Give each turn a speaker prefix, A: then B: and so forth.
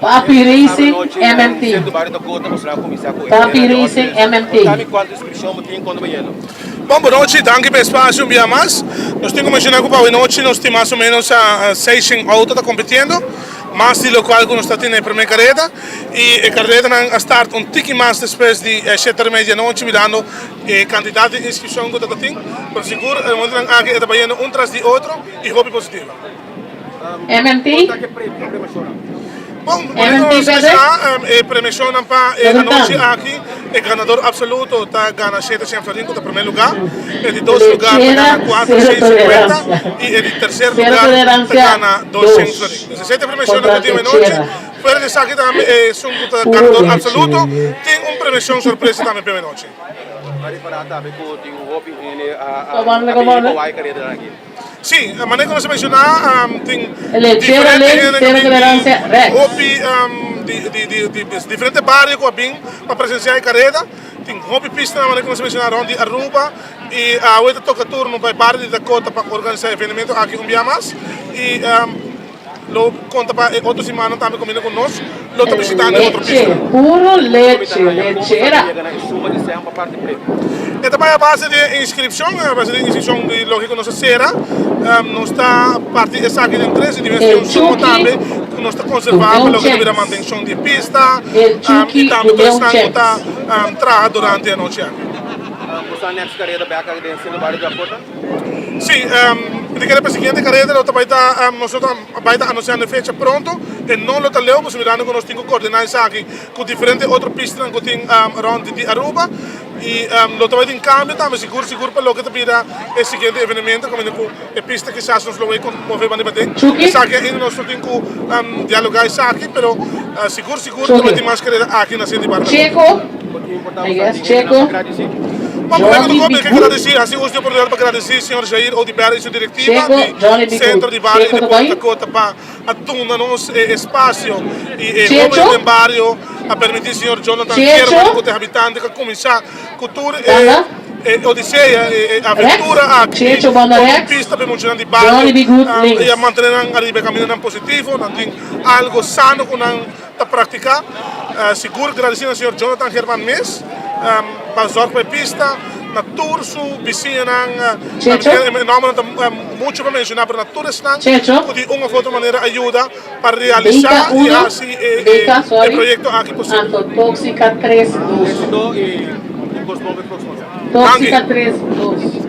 A: Papi Racing MMT. Papi Racing MMT.
B: Bon bonochi, danki pa e espacio un bia mas. Nos tin cu menciona cu pa awe nochi nos tin mas o menos 600 auto ta compitiendo, mas di locual cu nos ta tin na e primer careda. Y e caredanan a start un tiki mas despues di shete or media anochi mirando e cantidad di inscripcion cu ta tin. Pero sigur e momentonan aki e ta bayendo un tras di otro y hopi positivo.
A: MMT.
B: Bon,
A: MMT bebe.
B: E premiacionnan pa e anochi aki, e ganador absoluto ta gana 700 florin cu ta primer lugar, e di dos lugar ta gana 450 y e di tercer lugar ta gana 200 florin. Entonces esey ta e premiacionnan cu tin anochi. Fuera di esaki tambe esun cu ta ganador absoluto tin un premiacion sorpresa tambe pa e anochi. Sí, manera ku nos a menshoná tin
A: Lechera
B: diferente
A: lei,
B: hende ku
A: cero
B: bin
A: tolerancia,
B: di
A: Rex.
B: hopi di di di di diferente bario ku a bin pa presensiá e kareda. Tin hopi pistanan manera ku nos a menshoná rònt di Aruba i awe ta toka turno pa e bario di Dakota pa organisá e evenemento aki un bia mas i Lo konta pa e otro simannan tambe kominda ku nos lo ta bishitando e otro
A: Leche,
B: pista.
A: puro leche, lechera.
B: E ta bai a base di e inskripshon, a base di e inskripshon di loke ku nos a sera. Nos ta parti esaki den tres i di mes
A: El
B: un sumo
A: Chucky
B: tambe ku nos ta konservá
A: dun'é
B: pa
A: un
B: loke ta bira
A: chèns.
B: mantenshon di e pista
A: El
B: i
A: Chucky
B: tambe tur
A: dun'é un
B: esnan ku
A: chèns.
B: ta traha durante e anochi aki. Sí, mi ta kere pa e siguiente kareda lo ta bai ta, nos lo ta bai ta anunsiando e fecha pronto. E no lo ta leu pasobra mirando ku nos tin ku kordiná esaki ku diferente otro pistanan ku tin rònt di Aruba. I lo ta bai tin kambio tambe sigur sigur pa loke ta bira e siguiente evenemento kaminda ku e pista kisas nos lo bai move banda paden. Esaki ainda nos lo tin ku dialogá esaki pero sigur sigur ta bai tin mas kareda aki na Sint Bartolomé.
A: Checo, I guess Checo.
B: Bon, primero
A: Johnny
B: di todo, mi ke
A: B. Good.
B: gradisí, hasi uso di oportunidat pa gradisí señor Jair Oduber i su direktiva
A: Checo,
B: di
A: Johnny B.
B: Sentro
A: Good.
B: di Bario
A: Checo
B: i
A: ta
B: Deporte
A: bai.
B: Dakota pa a duna nos e espasio i e
A: Checho.
B: hóbennan den bario a permití señor Jonathan
A: Checho.
B: Geerman ku ta e habitante ku a kuminsá ku tur e
A: Banda.
B: e odisea, e e
A: Rex.
B: aventura aki di
A: Checho banda
B: pone un
A: rex.
B: pista pa e muchanan di bario
A: Johnny B. Good
B: i a
A: links.
B: mantené nan ariba e kamindanan positivo. Nan tin algo sano ku nan ta practica. Sigur gradeci na señor Jonathan German mes pa zorg pa e pista, na tur su bisiñanan, e nombernan ta mucho pa menciona pero na tur esnan cu di un of otro manera a yuda pa realisa y haci e proyecto aki posibel. Danki.